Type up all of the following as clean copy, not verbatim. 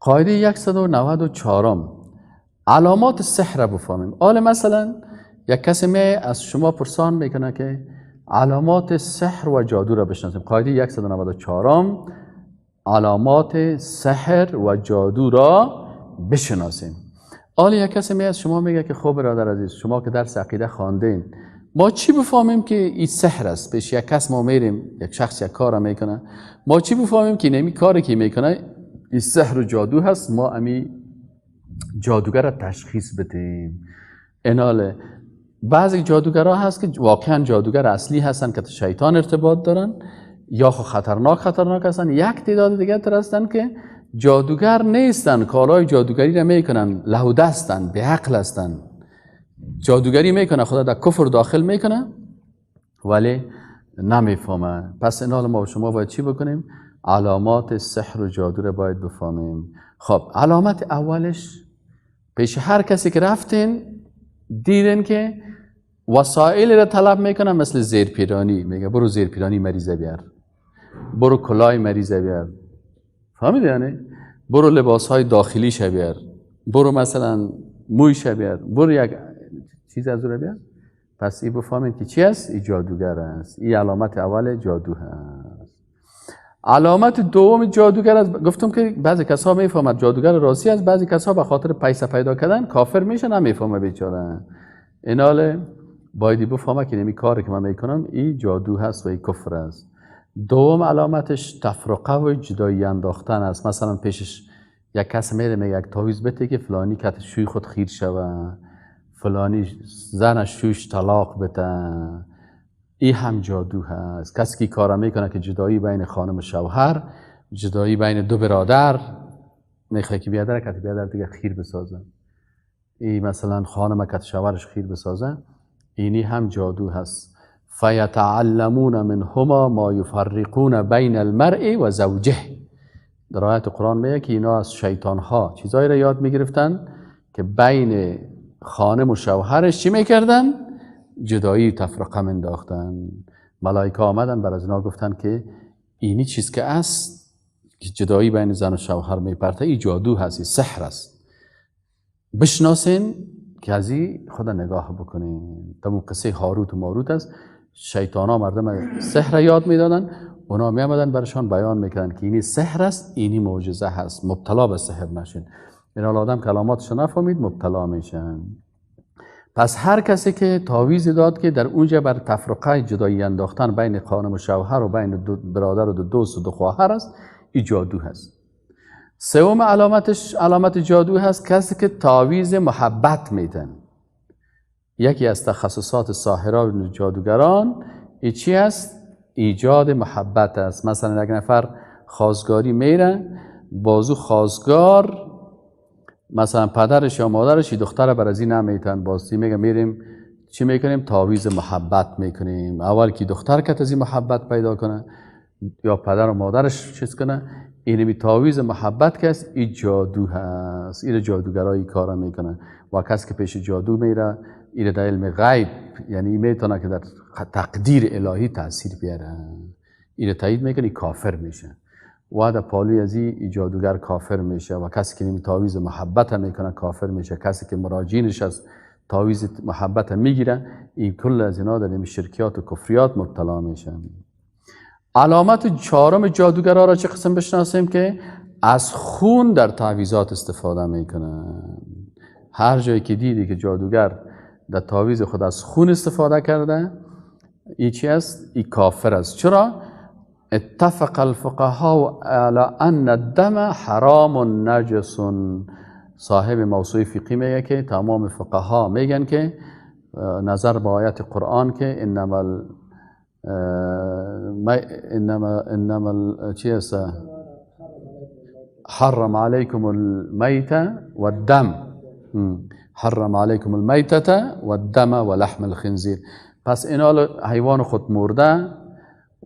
قاعده 194، علامات سحر را بفهمیم. حالا مثلا یک کسی می از شما پرسان میکنه که علامات سحر و جادو را بشناسیم. قاعده 194، علامات سحر و جادو را بشناسیم. حالا یک کسی می از شما میگه که خب برادر عزیز، شما که درس عقیده خواندین، ما چی بفهمیم که این سحر است؟ پیش یک کس ما میریم، یک شخص یک کار میکنه، ما چی بفهمیم که نمی کاری که میکنه این سحر و جادو هست؟ ما امی جادوگر را تشخیص بدیم. ایناله بعضی جادوگرها هست که واقعا جادوگر اصلی هستن که شیطان ارتباط دارن یا خو خطرناک خطرناک هستن. یک تعداد دیگه تر هستن که جادوگر نیستن، کارهای جادوگری را میکنن، لهو دستن، بی عقل هستن، جادوگری میکنه، خوده در کفر داخل میکنه ولی نمیفهمه. پس این ما و شما باید چی بکنیم؟ علامات سحر و جادو را باید بفهمیم. خب، علامت اولش، پیش هر کسی که رفتین دیدین که وسایل را طلب میکنه، مثل زیرپیرانی، میگه برو زیرپیرانی مریضه بیار، برو کلاه مریضه بیار، فهمیدی؟ یعنی برو لباس های داخلی بیار، برو مثلا موی بیار، برو یک چیز از او بیار. پس ای بفهمید که چی است؟ ای جادوگر است. این علامت اول جادو هست. علامت دوم جادوگر است، گفتم که بعضی کسا میفهمد جادوگر راستی است، بعضی کسا به خاطر پیسه پیدا کردن کافر میشه، نمیفهمه بیچاره. ایناله باید بفهمه که نمی کاری که من میکنم این جادو هست و این کفر است. دوم علامتش تفرقه و جدایی انداختن است. مثلا پیشش یک کس میره، میگه یک تعویذ بده که فلانی کت شوی خود خیر شوه، فلانی زن شوش طلاق بده. این هم جادو هست. کسی که کار میکنه که جدایی بین خانم و شوهر، جدایی بین دو برادر، میخواد که بیادر کت بیادر دیگه خیر بسازه، این مثلا خانم کت شوهرش خیر بسازه، اینی هم جادو هست. فیتعلمون منهما ما یفرقون بین المرء و زوجه. در آیت قرآن میگه که اینا از شیطان ها چیزایی را یاد میگرفتن که بین خانم و شوهرش چی میکردن؟ جدایی، تفرقه منداختن. ملائکه آمدن بر از اینا گفتن که اینی چیز که است که جدایی بین زن و شوهر میپرته، این جادو هست، این سحر است، بشناسین که از این خود نگاه بکنین. تمام قصه هاروت و ماروت است. شیطان ها مردم سحر یاد میدادن، اونا می آمدن برشان بیان میکردن که اینی سحر است، اینی معجزه هست، مبتلا به سحر نشین. این آدم کلاماتش نفهمید، مبتلا میشن. پس هر کسی که تعویذ داد که در اونجا بر تفرقه، جدایی انداختن بین خانم و شوهر و بین دو برادر و دو دوست و دو خواهر است، این جادو هست. سوم علامتش، علامت جادو هست، کسی که تعویذ محبت میتن. یکی از تخصصات ساحران و جادوگران ای چی است؟ ایجاد محبت است. مثلا یک نفر خواستگاری میره، بازو خواستگار مثلا پدرش یا مادرش دختر بر از این نمیتن، بازی میگه میریم چی میکنیم؟ تعویذ محبت میکنیم. اول که دختر کت از این محبت پیدا کنه یا پدر و مادرش چیز کنه. اینمی تعویذ محبت که است، این جادو هست. این جادوگرایی کار میکنه و کسی که پیش جادو میره، این در علم غیب، یعنی میتونه که در تقدیر الهی تاثیر بیاره، این تایید میکنه، کافر میشه و در پالوی از این جادوگر کافر میشه و کسی که نمی تعویذ محبت میکنه کافر میشه. کسی که مراجعینش از تعویذ محبت میگیره، این کل از اینا در این شرکیات و کفریات مبتلا میشن. علامت چهارم جادوگرا را چه قسم بشناسیم؟ که از خون در تعویذات استفاده میکنن. هر جایی که دیدی که جادوگر در تعویذ خود از خون استفاده کرده، ای چی است؟ ای کافر است. چرا؟ اتفق الفقهاء على ان الدم حرام نجس. صاحب موسوعه فقهی میگه که تمام فقها میگن که نظر به آیت قرآن که انما چی است؟ حرم علیکم المیتة والدم، حرم علیکم المیتة والدم ولحم الخنزیر. پس اینا حیوان خود مرده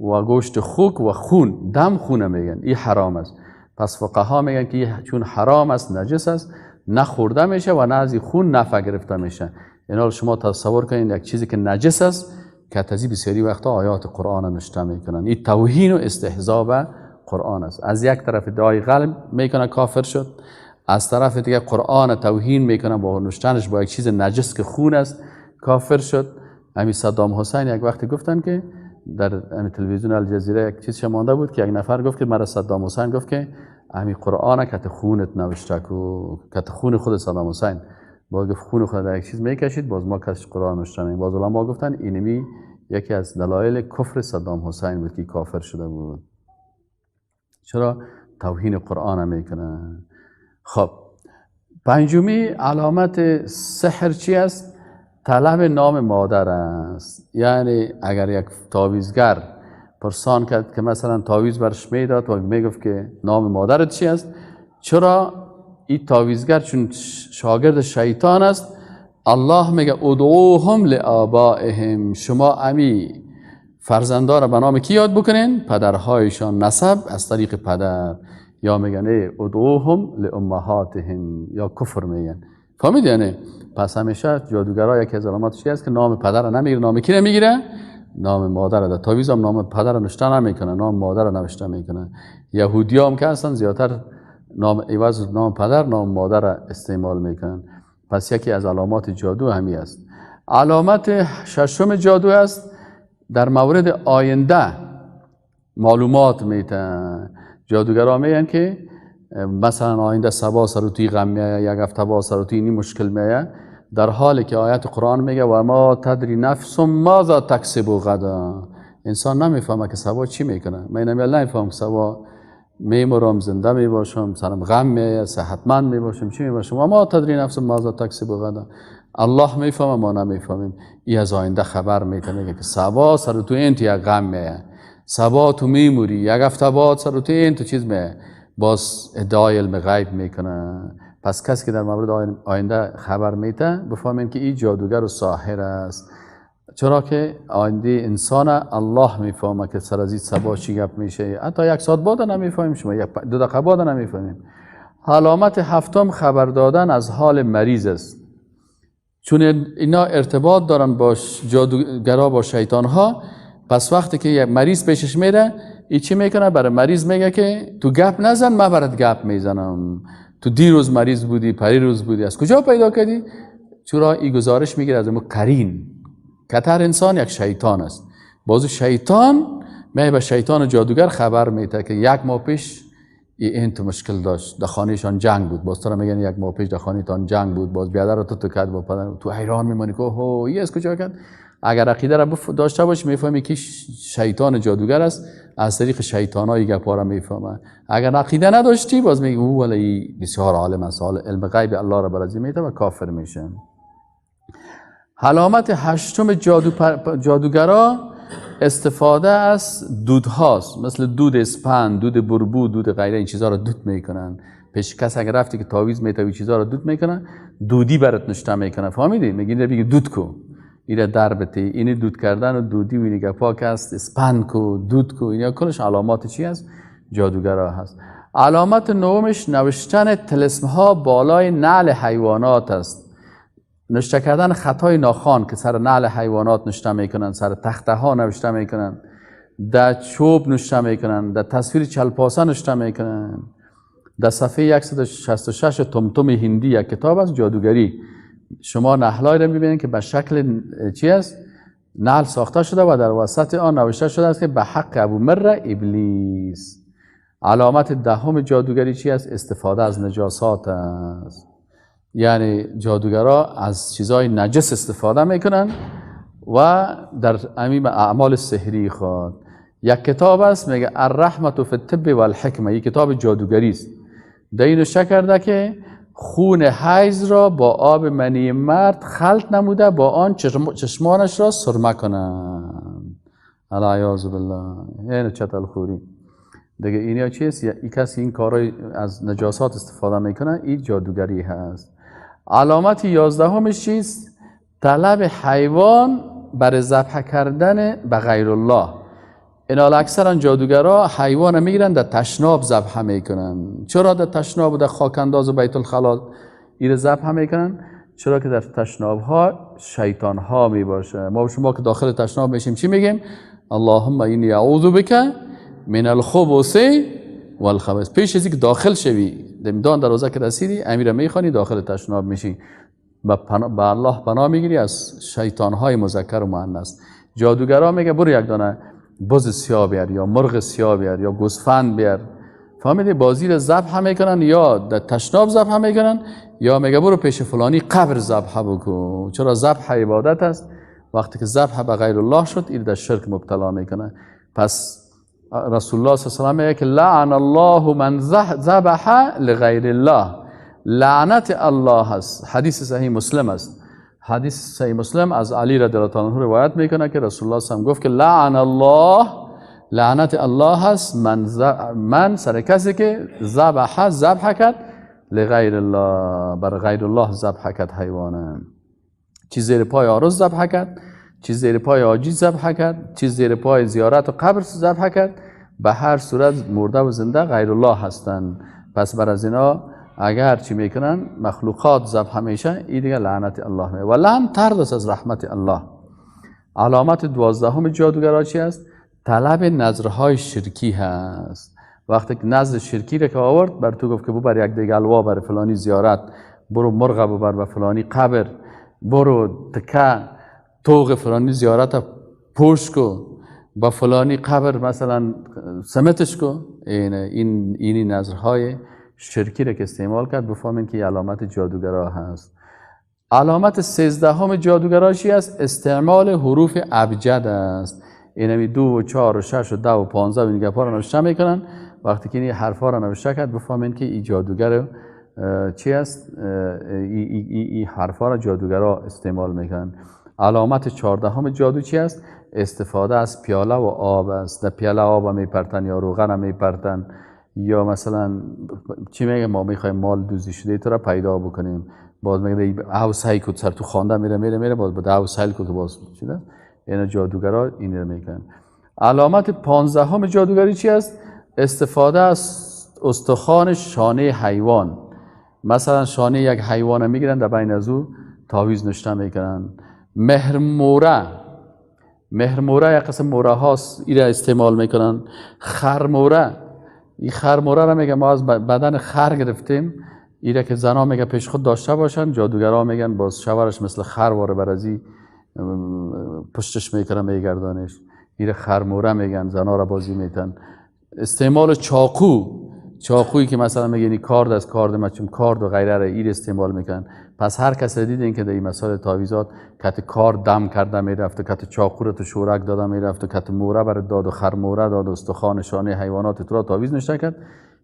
و گوشت خوک و خون، دم خونه میگن، این حرام است. پس فقها میگن که چون حرام است، نجس است، نه خورده میشه و نه از خون نفع گرفته میشه. اینا شما تصور کنید یک چیزی که نجس است که تزی بسیاری وقتا آیات قرآن نشته میکنن. این توهین و استهزا به قرآن است. از یک طرف ادعای غلب میکنه کافر شد، از طرف دیگه قرآن توهین میکنه با نوشتنش با یک چیز نجس که خون است، کافر شد. همین صدام حسین یک وقتی گفتن که در همین تلویزیون الجزیره یک چیز مانده بود که یک نفر گفت که مرا صدام حسین گفت که همین قرآن کت خونت نوشته کو، کت خون خود صدام حسین. باز گفت خون خود در یک چیز میکشید، باز ما کسش قرآن نوشته می‌کنیم. باز علما گفتن اینمی یکی از دلایل کفر صدام حسین بود که کافر شده بود. چرا توهین قرآن میکنه؟ خب پنجمی علامت سحر چی است؟ طلب نام مادر است. یعنی اگر یک تعویذگر پرسان کرد که مثلا تعویذ برش میداد و میگفت که نام مادرت چی است، چرا این تعویذگر چون شاگرد شیطان است، الله میگه ادعوهم لآبائهم، شما امی فرزندان را به نام کی یاد بکنین؟ پدرهایشان، نسب از طریق پدر. یا میگن ای ادعوهم لامهاتهم، یا کفر میگن. فهمید؟ یعنی پس همیشه جادوگرا یکی از علاماتش است که نام پدر را نمیگیره، نام کی نمیگیره؟ نام مادر. در تعویذ هم نام پدر را نوشته نمیکنه، نام مادر را نوشته میکنه. یهودی هم که هستن زیادتر نام عوض نام پدر نام مادر را استعمال میکنن. پس یکی از علامات جادو همی است. علامت ششم جادو است در مورد آینده معلومات میتن. جادوگرا میگن که مثلا آینده سبا سر توی غم میایه، یک هفته با سر توی این مشکل میایه، در حالی که آیت قرآن میگه و ما تدری نفس ماذا تکسب غدا. انسان نمیفهمه که سبا چی میکنه. من نمیفهمم که سبا میمرم، زنده میباشم، سرم غم میایه، صحتمند میباشم، چی میباشم. و ما تدری نفس ماذا تکسب غدا. الله میفهمه، ما نمیفهمیم. ای از آینده خبر میده، میگه که سبا سر تو این تو یک غم میایه، سبا تو میموری، یک هفته بعد سر تو این تو چیز میایه. باز ادعای علم غیب میکنه. پس کسی که در مورد آینده خبر میده بفهمین که این جادوگر و ساحر است. چرا که آینده انسان الله میفهمه که سر از این سبا چی گپ میشه. حتی یک ساعت بعد نمیفهمیم، شما یک دو دقیقه بعد نمیفهمیم. علامت هفتم خبر دادن از حال مریض است. چون اینا ارتباط دارن با جادوگرا، با شیطان ها. پس وقتی که یک مریض پیشش میره، ای چی میکنه؟ برای مریض میگه که تو گپ نزن، من برات گپ میزنم. تو دیروز مریض بودی، پریروز بودی، از کجا پیدا کردی؟ چرا ای گزارش میگیره از اون قرین. کتر انسان یک شیطان است. باز شیطان می به شیطان جادوگر خبر میده که یک ماه پیش این تو مشکل داشت، در خانهشان جنگ بود. باز تو میگن یک ماه پیش در خانهتان جنگ بود، باز بیادر تو کرد با پدر. تو حیران میمانی که هو ای از کجا کرد؟ اگر عقیده را داشته باشی میفهمی که شیطان جادوگر است، از طریق شیطانای گپا را میفهمه. اگر عقیده نداشتی باز میگی او ولی بسیار عالم است، علم غیب الله را برازی میده و کافر میشه. علامت هشتم جادوگرا استفاده از دودهاست، مثل دود اسپند، دود بربو، دود غیره. این چیزها را دود میکنن. پیش کس اگر رفتی که تعویذ میته این چیزها را دود میکنن، دودی برات نشته میکنه. فهمیدی؟ میگی بگی دود کو، ایره در بته. اینی دود کردن و دودی و اینی گپا که است، اسپند کو، دود کو، اینا کلش علامات چی است؟ جادوگرا هست. علامت نهمش نوشتن طلسم ها بالای نعل حیوانات است. نوشته کردن خطای ناخوان که سر نعل حیوانات نوشته میکنن، سر تخته ها نوشته میکنن، در چوب نوشته میکنن، در تصویر چلپاسه نوشته میکنن. در صفحه 166 تمتم هندی یک کتاب است جادوگری، شما نحلای را میبینید که به شکل چی است؟ نعل ساخته شده و در وسط آن نوشته شده است که به حق ابو مر ابلیس. علامت دهم جادوگری چی است؟ استفاده از نجاسات است. یعنی جادوگرا از چیزهای نجس استفاده میکنن و در امیم اعمال سحری خود. یک کتاب است میگه الرحمت فی الطب والحکمه، یک کتاب جادوگری است. در این نوشته کرده که خون حیض را با آب منی مرد خلط نموده با آن چشمانش را سرمه کنند. العیاذ بالله. این چتل خوری دیگه. اینا چیست؟ این کسی این کارای از نجاسات استفاده میکنه، این جادوگری هست. علامت 11 چیست؟ طلب حیوان برای ذبح کردن به غیر الله. اینا اکثرا جادوگرا حیوان میگیرن در تشناب ذبح میکنن. چرا در تشناب و در خاک انداز و بیت الخلا ایره ذبح میکنن؟ چرا که در تشناب ها شیطان ها میباشه. ما شما که داخل تشناب میشیم چی میگیم؟ اللهم اینی اعوذ بک من الخبث والخبائث. پیش از اینکه داخل شوی دان دروازه که رسیدی امیر میخوانی داخل تشناب میشی، به الله پناه میگیری از شیطان های مذکر و مؤنث. جادوگرا میگه برو یک دانه بز سیاه بیار یا مرغ سیاه بیار یا گوسفند بیار، فهمیدی؟ بازی را ذبح میکنن یا در تشناب ذبح میکنن یا میگه برو پیش فلانی قبر ذبح بکن. چرا؟ ذبح عبادت است، وقتی که ذبح به غیر الله شد این در شرک مبتلا میکنه. پس رسول الله صلی الله علیه و میگه که لعن الله من ذبح لغیر الله، لعنت الله است. حدیث صحیح مسلم است. حدیث صحیح مسلم از علی رضی الله تعالی عنه روایت میکنه که رسول الله صلی الله علیه و گفت که لعن الله، لعنت الله است من سر کسی که ذبح کرد لغیر الله، بر غیر الله ذبح کرد حیوانه. چیز زیر پای آرز ذبح کرد، چیز زیر پای آجی ذبح کرد، چیز زیر پای زیارت و قبر ذبح کرد، به هر صورت مرده و زنده غیر الله هستند. پس بر از اینا اگر چی میکنن مخلوقات ذبح میشه، این دیگه لعنت الله میه و لعن طرد است از رحمت الله. علامت 12 جادوگرا چی است؟ طلب نظرهای شرکی هست. وقتی که نظر شرکی را که آورد بر تو گفت که ببر یک دیگلوا بر فلانی زیارت، برو مرغ ببر به فلانی قبر، برو تکه توغ فلانی زیارت پوش کو، با فلانی قبر مثلا سمتش کو، این نظرهای شرکی را که استعمال کرد بفهمین که علامت جادوگرا هست. علامت 13 جادوگرا چی است؟ استعمال حروف ابجد است. اینمی 2 و 4 و 6 و 10 و 15 و این گپا را نوشته میکنن. وقتی که این حرفا را نوشته کرد بفهمین که این جادوگر چی است؟ این حرفا را جادوگرا استعمال میکنن. علامت 14 جادو چی است؟ استفاده از پیاله و آب است. در پیاله آب میپرتن یا روغن میپرتن یا مثلا چی میگه ما میخوایم مال دزدی شده تو را پیدا بکنیم، باز میگه او سعی کو سر تو خوانده میره میره میره باز به او سعی کو که باز چیده. اینا جادوگرا این رو میکنن. علامت 15 جادوگری چی است؟ استفاده از استخوان شانه حیوان. مثلا شانه یک حیوان میگیرن در بین از او تعویذ نشته میکنن. مهرموره، مهرموره یک قسم موره هاست، این را استعمال میکنن. خرموره، این خرموره را میگه ما از بدن خر گرفتیم، این را که زنا میگه پیش خود داشته باشن، جادوگرا میگن باز شوهرش مثل خر واره برازی پشتش میکنه میگردانش، این را خرموره میگن، زنا را بازی میتن. استعمال چاقو، چاقویی که مثلا میگه این کارد از کارد مچم کارد و غیره را این استعمال میکنن. پس هر کس دیدین که در این مسائل تعویذات کت کار دم کرده میرفت و کت چاقو رو تو شورک داده میرفت و کت موره بر داد و خرموره داد و استخوان شانه حیوانات تو را تعویذ نشته کرد،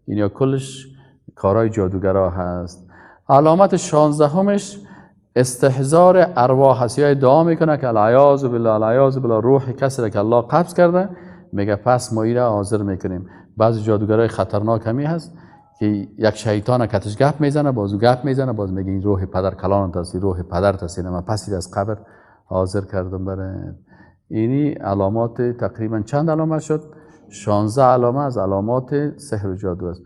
اینا کلش کارهای جادوگرا هست. علامت 16 استحضار ارواح هست. یا ادعا میکنه که العیاذ بالله العیاذ بالله روح کسی را که الله قبض کرده، میگه پس ما ایره حاضر میکنیم. بعضی جادوگرای خطرناک همی هست که یک شیطان کتش گپ میزنه، باز او گپ میزنه، باز میگه این روح پدر کلان هست، روح پدر هست، من پس از قبر حاضر کردم برای اینی. علامات تقریبا چند علامت شد؟ 16 علامه از علامات سحر و جادو است.